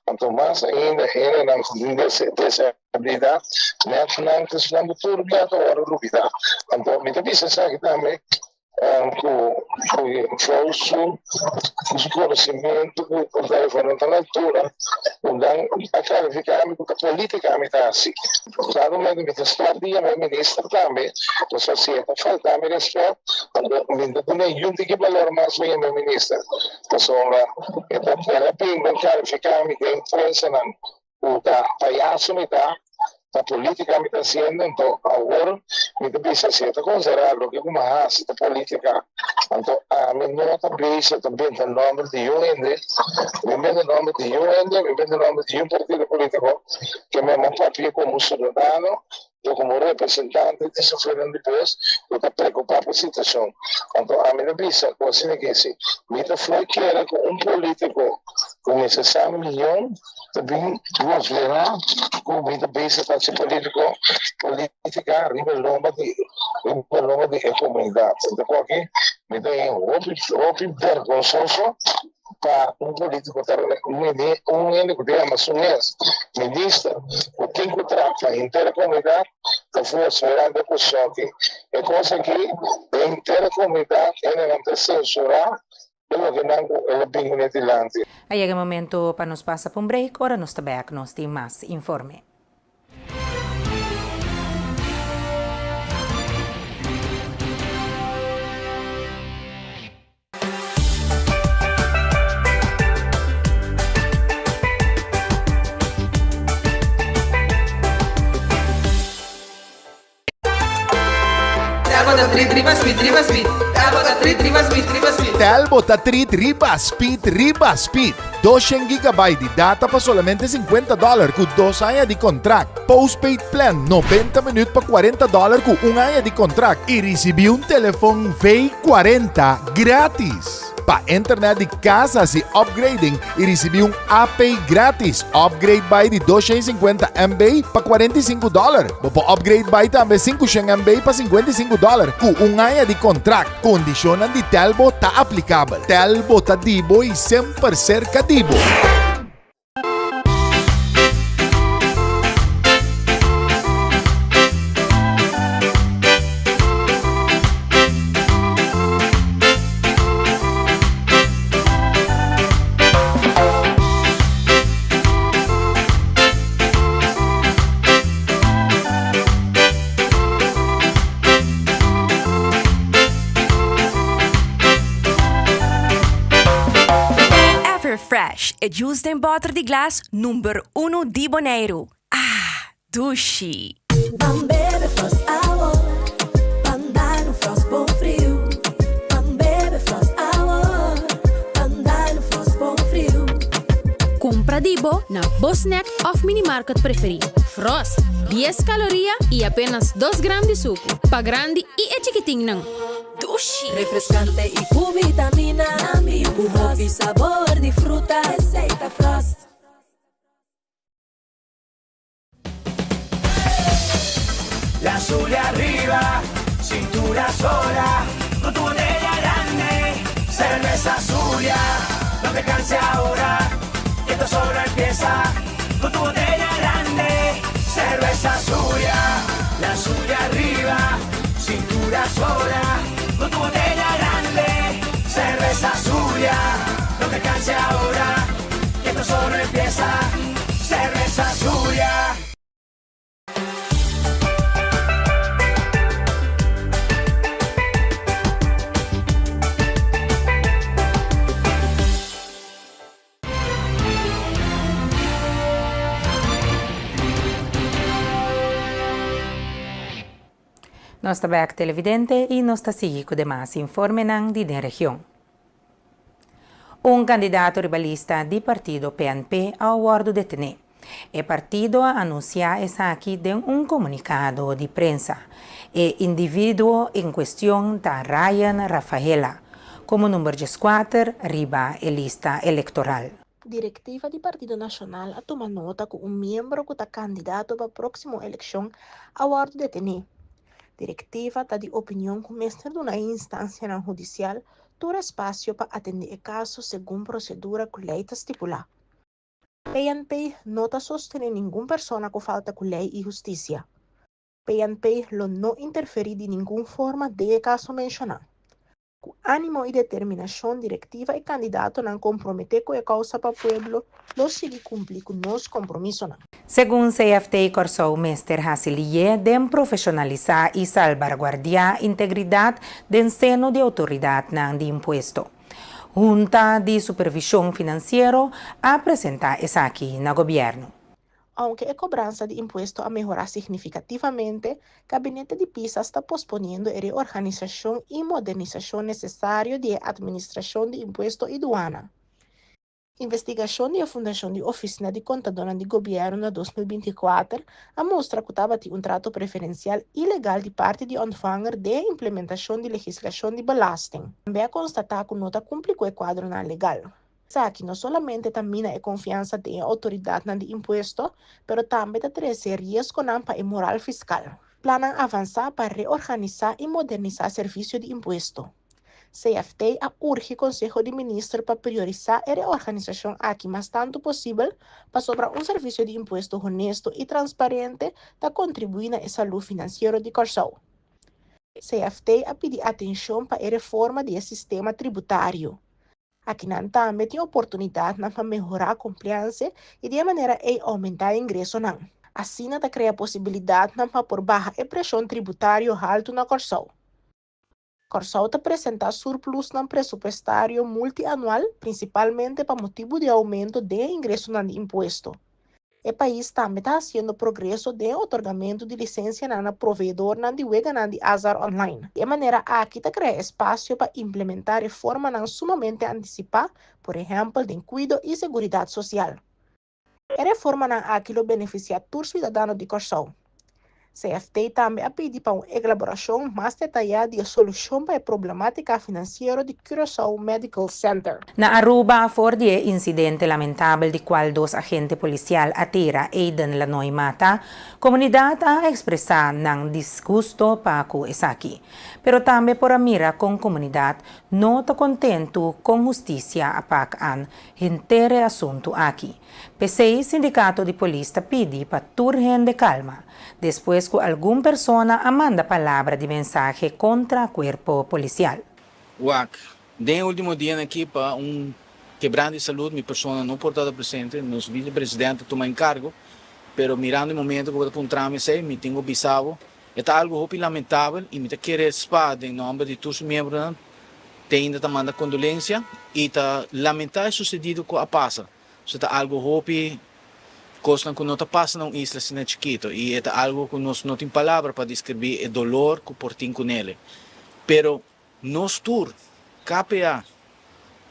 Anto mas ainda hendenan ku tin desabilidat, nèt nan ta esnan ku tur bia ta wòrdu lubidá. Anto mi ta bisa esaki tambe ku Frou su ku su konosimentu ku por ta na altura ku nan a kalifiká mi ku ta polítika mi ta hasi. Dado momento mi ta stop di yama e minister tambe, pasobra si e ta falta mi respet, anto mi no ta duna yun tiki balor mas pa yama e minister, pasobra e ta el a bin den kalifiká mi den prensanan ku ta payaso mi ta, ta politika mi ta hasiendo, anto awor mi ta bisa si e ta konsiderá loke ku mi a hasi ta politika, anto ami no ta bisa ta benta nòmber di yun hende, mi benta nòmber di yun hende, mi benta nòmber di yun partido politiko. Ke mi a papia komo siudadano i komo representante di sufrinan di bos ku ta preokupá pa e situashon. Anto ami ta bisa ku asina ke si mi ta fo'i kere ku un polítiko ku mester sa mion ta bin goberná ku mi ta bisa ta hasi polítiko polítika riba lomba di riba lomba di e komunidat. Anto ku aki mi ta haña hopi hopi bergonsoso. Pa un politico ta un hende cu ta yama su mes minister cu tin cu traha pa henter e comunidad ta forsa mirando e posicion aki. E cos aki den henter e comunidad hendenan ta censura e loke nan cu el a bin cune dilanti. A yega e momento pa nos pasa pa un break, ora nos ta bek nos tin mas informe. Telbo ta treat riba speed riba speed. 200 gigabyte di data pa solamente 50 dollar ku dos aña di contract. Postpaid plan 90 minuut pa 40 dollar ku un aña di contract i risibí un telefon V40 gratis. Pa internet di kas hasi upgrading i risibí un AP gratis. Upgrade bai di 250 MB pa 45 dollar. Bo por upgrade bai tambe 500 MB pa 55 dollar ku un aña di kontrakt. Kondishonnan di Telbo ta aplikabel. Telbo ta di bo i semper serka di bo. Everfresh, e juice den bòter di glas number uno di Boneiru. Ah, dushi! Ban bebe Frost awor, ban dal un Frost bon friu. Ban bebe Frost awor, ta di bo na bo snack òf minimarket preferí. Frost, dies kaloria i apenas dos gram di suku. Pa grandi i e chikitinnan. Dushi! Refreskante i ku vitamina. Ku hopi sabor di fruta. Esei ta Frost. La Zulia arriba, cintura sola, con tu botella grande, cerveza Zulia, no te canses ahora, que esto solo empieza, con tu botella grande, cerveza Zulia, la Zulia arriba, cintura sola, con tu botella grande, cerveza Zulia, no te canses ahora, que esto solo empieza, cerveza Zulia. Nos ta bek televidente y nos ta sigui cu demas informenan di den region. Un kandidato riba lista di partido PNP a wòrdu detené. E partido a anunsiá esaki den un komunikado di prensa. E individuo en kuestion ta Ryan Rafaela, komo number dieskuater riba e lista elektoral. Direktiva di Partido Nashonal a tuma nota ku un miembro ku ta kandidato pa próksimo elekshon a wòrdu detené. Direktiva ta di opinion ku mester duna e instansianan hudisial tur espasio pa atendé e kaso segun prosedura ku lei ta stipulá. PNP no ta sostené ningun persona ku falta ku lei i hustisia. PNP lo no interferí di ningun forma den e kaso menshoná. Ku ánimo i determinashon direktiva i kandidatonan komprometé ku e kousa pa pueblo lo sigui kumpli ku nos kompromisonan. Segun CFT Kòrsou mester hasi lié den profeshonalisá i salbarguardiá integridat den seno di outoridatnan di impuesto. Hunta di Supervishon Finansiero a presentá esaki na gobièrnu. Ounke e kobransa di impuesto a mehorá signifikativamente, Gabinete di Pisas ta posponiendo e reorganisashon i modernisashon nesesario di e atministrashon di impuesto i duana. Investigashon di e Fundashon di Ofisina di Kontadónan di Gobièrnu na 2024 a mustra ku tabatin un trato preferensial ilegal di parti di Ontvanger den e implementashon di legislashon di belasting. Tambe a konstatá ku no ta kumpli ku e kuadronan legal. Esaki no solamente ta mina e konfiansa den e outoridatnan di impuesto, pero tambe ta trese riesgonan pa e moral fiskal. Plannan avansá pa reorganisá i modernisá servisio di impuesto. CFT a urgi Konseho di Minister pa priorisá e reorganisashon aki mas tantu posibel pasobra un servisio di impuesto honesto i transparente ta kontribuí na e salú finansiero di Kòrsou. CFT a pidi atenshon pa e reforma di e sistema tributario. Akinan tambe tin oportunidatnan pa mehorá komplianse i di e manera ei oumentá e ingresonan. Asina ta krea posibilidatnan pa por baha e preshon tributario haltu na Kòrsou. Kòrsou ta presentá surplusnan presupuestario multianual prinsipalmente pa motibu di oumento den e ingresonan di impuesto. E pais tambe ta hasiendo progreso den e otorgamentu di lisensianan na proveedornan di weganan di azar online. Di e manera aki ta krea espasio pa implementá reformanan sumamente antisipá, por ehèmpel den kuido i seguridat sosial. E reformanan aki lo benefisiá tur suidadano di Kòrsou. CFT tambe a pidi pa un elaborashon mas detayá di e solushon pa e problematika finansiero di Curaçao Medical Center. Na Aruba, for di e insidente lamentabel di kual dos agente polisial a tira Aiden Lanoy mata, komunidat a ekspresá nan disgusto pa ku esaki. Pero tambe por a mira kon komunidat no ta kontentu kon hustisia a pak an henter e asuntu aki. P'esei sindikato di polis ta pidi pa tur hende kalma, despues ku algun persona a manda palabra di mensahe kontra kuerpo polisial. Wak, den e ultimo dianan aki pa un kebrant di salud mi persona no por tabata presente, nos vice presidente a tuma enkargo, pero mirando e momento ku bo ta puntra mi esei mi tin ku bisa bo E ta algu hopi lamentabel i mi ta kere spa den nomber di tur su miembronan te ainda ta manda kondolensia i ta lamentá e susedido ku a pasa. So ta algu hopi kosnan ku no ta pasa na un isla asina chikito i e ta algu ku nos no tin palabra pa deskribí e dolor ku por tin kunele. Pero nos tur, KPA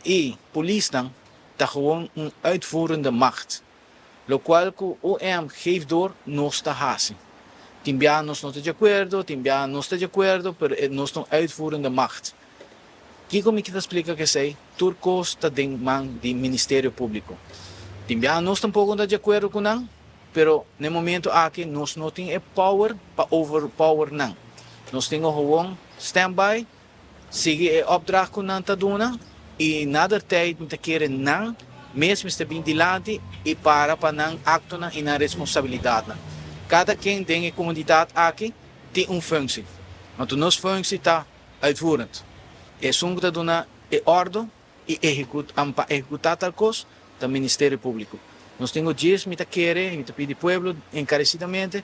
i polisnan. Ta gewoon un uitvoerende macht. Locual cu OM geeft door, nos ta haci. Tin bia nos no ta di acuerdo, tin bia nos ta di acuerdo, pero nos ta un uitvoerende macht. Kico mi kita splica cu esey? Tur cos ta den man di Ministerio Publico. Tin bia nos tampoco no ta di acuerdo cu nan, pero na e momento aki nos no tin e power pa overpower nan. Nos tin gewoon stand by, Sigui e opdracht ku nan ta duna i nadertijd mi ta kere nan mes mester bin dilanti i para pa nan aktonan i nan responsabilidatnan. Kada ken den e komunidat aki tin un functie. Anto nos functie ta uitvoerend. Esun ku ta duna e ordo i pa ehekutá tal kos ta Ministerio Públiko. Nos tin ku djis mi ta kere i mi ta pidi pueblo enkaresidamente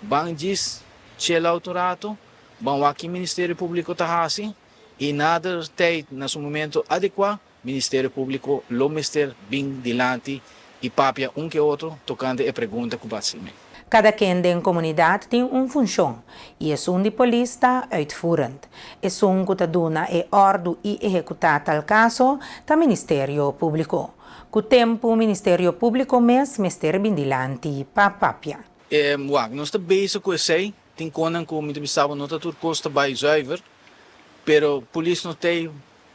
ban djis chill out un rato. Ban wak ki Ministerio Públiko ta hasi i nader tyd na su momento adekuá Ministerio Públiko lo mester bin dilanti i papia un ke otro tokante e pregunta ku b'a hasi. Kada ken den komunidat tin un funshon i esun di polis ta uitvoerend. Esun ku ta duna e òrdu i ehekutá tal kaso ta Ministerio Públiko. Ku tempu Ministerio Públiko mes mester bin dilanti pa papia. Wak, nos ta bezig ku esei. Tin konan ku mi ta bisa bo no ta tur kos ta bai zuiver, pero polis no t'ei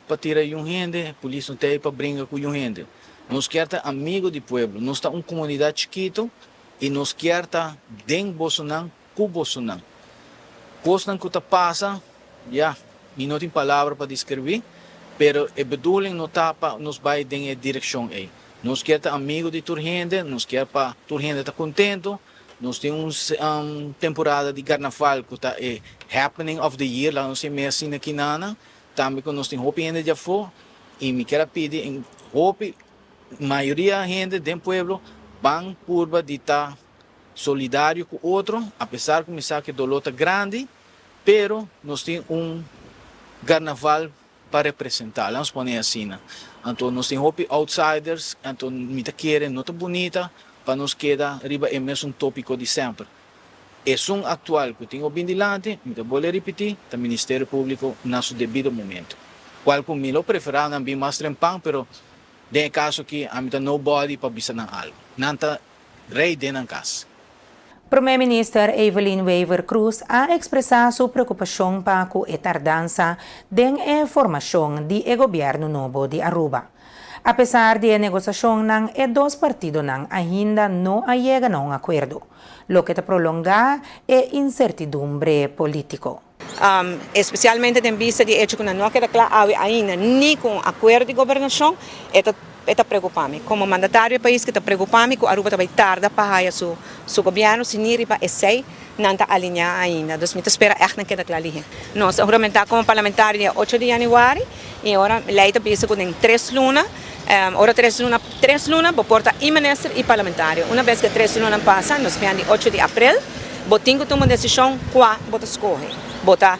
pa tira yun hende, polis no t'ei pa bringa ku yun hende. Nos kier ta amigo di pueblo, nos ta un komunidat chikitu i nos kier ta den bosonan ku bosonan. Kosnan ku ta pasa, ya, mi no tin palabra pa deskribí, pero e bedoeling no ta pa nos bai den e direkshon ei. Nos kier ta amigo di tur hende, nos kier pa tur hende ta kontentu. Nos tin un temporada di carnaval cu ta e happening of the year, laga nos yam'e asina kinana, tambe cu nos tin hopi hende di afo y mi kier a pidi en hopi, mayoria hende den pueblo ban purba di ta solidario cu otro, apesar cu mi sa cu e dolor ta grandi, pero nos tin un carnaval pa representá, laga nos pone asina. Anto nos tin hopi outsiders, anto mi ta kere no ta bunita pa nos keda riba e mesun tópiko di semper. Esun aktual ku tin obin dilanti, mi ta bolbe ripití, ta Ministerio Públiko na su debido momento. Kual ku mi lo preferá nan bin mas trempan, pero den e kaso aki ami ta nobody pa bisa nan algu. Nan ta Rey den nan cas. Prome Minister Evelyn Wever-Croes a expresa su preocupacion pa cu e tardansa den e formacion di e gobierno nobo di Aruba. Apesar di e negociacionnan e dos partidonan ainda no a yega na un acuerdo, loke ta prolonga e incertidumbre politico. Especialmente den bista di hecho cu nan no a keda cla awe ainda ni cu un acuerdo di gobernacion, e ta e ta preocupa mi. Como mandatario di e pais ke ta preocupa mi cu Aruba ta bay tarda pa haya su su gobierno si ni riba esey nan ta alinea ainda. Dus mi ta spera echt nan keda cla lihe. Nos a huramenta como parlamentario dia ocho di januari y ora ley ta bisa cu den tres luna, ora tres luna tres luna bo por ta y minister y parlamentario. Una bes cu e tres lunanan pasa nos bian di ocho di april. Bo tin ku tuma un desishon kua bo ta skohe. Bo ta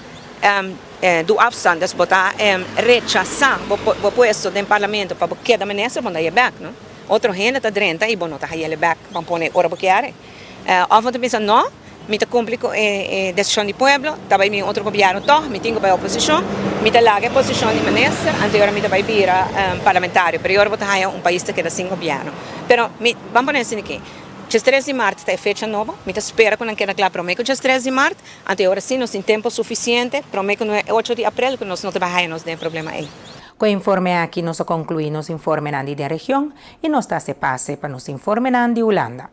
do afstand, dus bo ta rechasá bo puesto den parlamento pa bo keda minister, bo no ta haye bèk, no. Otro hende ta drenta i bo no ta hayele bèk pa pone ora bo kier. Òf bo ta bisa, no, mi ta kumpli ku e desishon di pueblo, ta bai bin otro gobièrnu tòg, mi tin ku bai oposishon, mi ta laga e posishon di minister, anto e ora mi ta bai bira parlamentario. Pero e ora bo ta haya un pais ta keda sin gobièrnu. Pero mi, ban pone asina aki. Djes di mart ta e fecha nobo. Mi ta spera ku nan keda kla promé ku djes di mart. Anto e ora sí nos tin tempu sufisiente promé ku e ocho di aprel ku nos no ta bai haya nos den e problema ei. Ku e informe aki nos a konkluí nos informenan di den region i nos ta hasi pase pa nos informenan di Hulanda.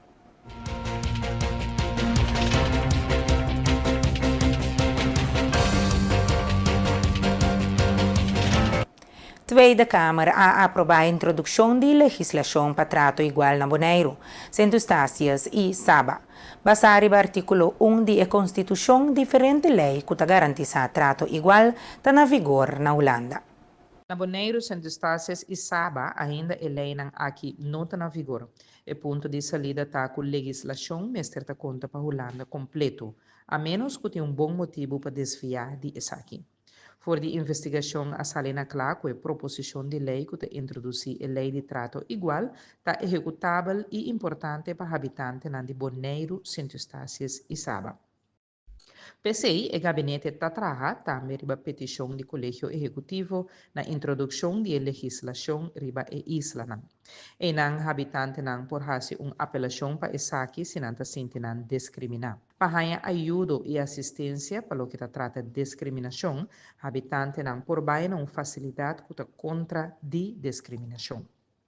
Tweede Kamer a aprobá introdukshon di legislashon pa trato igual na Boneiru, Sint Eustatius i Saba. Basá riba artíkulo un di e Konstitushon diferente lei ku ta garantisá trato igual ta na vigor na Hulanda. Na Boneiru, Sint Eustatius i Saba ainda e leinan aki no ta na vigor. E punto di salida ta ku legislashon mester ta konta pa Hulanda kompleto, a ménos ku tin un bon motibu pa desviá di esaki. For di investigashon a sali na kla ku e proposishon di lei ku ta introdusí e lei di trato igual ta ehekutabel i importante pa habitantenan di Boneiru, Sint Eustatius i Saba. P'esei e gabinete ta traha tambe riba petishon di Kolegio Ehekutivo na introdukshon di e legislashon riba e islanan. Einan habitantenan por hasi un apelashon pa esaki si nan ta sinti nan diskriminá. Pa haña ayudo i asistensia pa loke ta trata diskriminashon, habitantenan por bai na un fasilidat ku ta kontra di diskriminashon.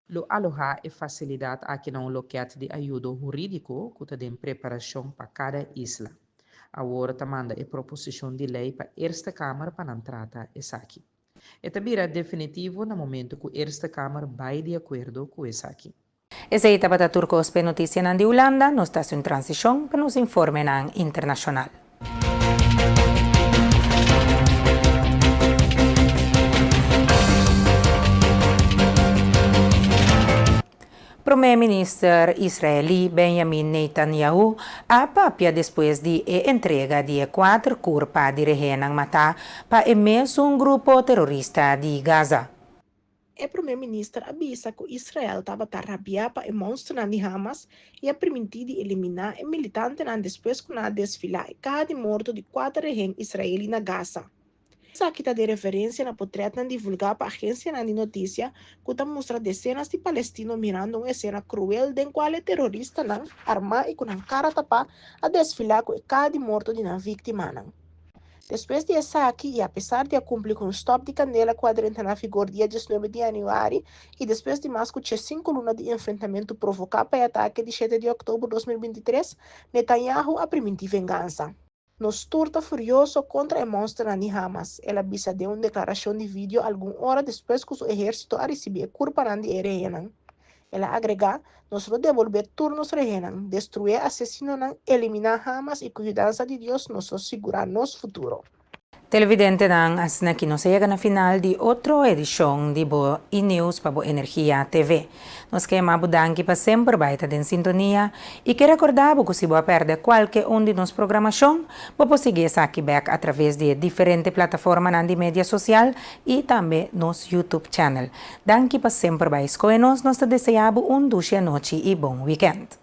Lo alohá e fasilidat aki na un lokèt di ayudo hurídiko ku ta den preparashon pa kada isla. Awor ta manda e proposishon di lei pa Eerste Kamer pa nan trata esaki. E ta bira definitivo na momentu ku Eerste Kamer bai di akuerdo ku esaki. Esei tabata tur kos p'e notisianan di Hulanda, nos ta hasi un transishon pa nos informenan internashonal. Prome Minister Israelí Benjamin Netanyahu a papia despues di e entrega di e kuater kurpa di rehennan matá pa e mesun grupo terorista di Gaza. E prome minister a bisa ku Israel tabata rabiá pa e monsternan di Hamas i a primintí di eliminá e militantenan despues ku nan a desfilá e kaha di morto di kuater rehen israeli na Gaza. Esaki ta den referensia na potrètnan divulgá pa agensianan di notisia ku ta mustra desenas di palestino mirando un esena kruel den kual e teroristanan, armá i ku nan kara tapá, a desfilá ku e kaha di morto di nan víktimanan. Despues di esaki i apesar di a kumpli ku un stòp di kandela ku a drenta na vigor dia diesnuebe di yanüari i despues di mas ku chesinku luna di enfrentamentu provoká pa e atake di shete di òktober 2023, Netanyahu a primintí vengansa. Nos tur ta furioso kontra e mònsternan di Hamas, el a bisa den un deklarashon di video algun ora despues ku su ehérsito a risibí e kurpanan di e rehennan. El a agregá, Nos lo debolbé tur nos rehennan, destruí e asesinonan, eliminá Hamas i ku yudansa di Dios nos lo sigurá nos futuro. Televidentenan, asina ki nos a yega na final di otro edishon di bo E-News pa bo Energia TV. Nos ke yama bo danki pa semper bai ta den sintonia i ke rekordá bo ku si bo a pèrdè kualke un di nos programashon, bo por sigui esaki bèk atraves di e diferente plataformanan di media sosial i tambe nos YouTube channel. Danki pa semper bai skohe nos, nos ta desea bo un dushi anochi i bon weekend.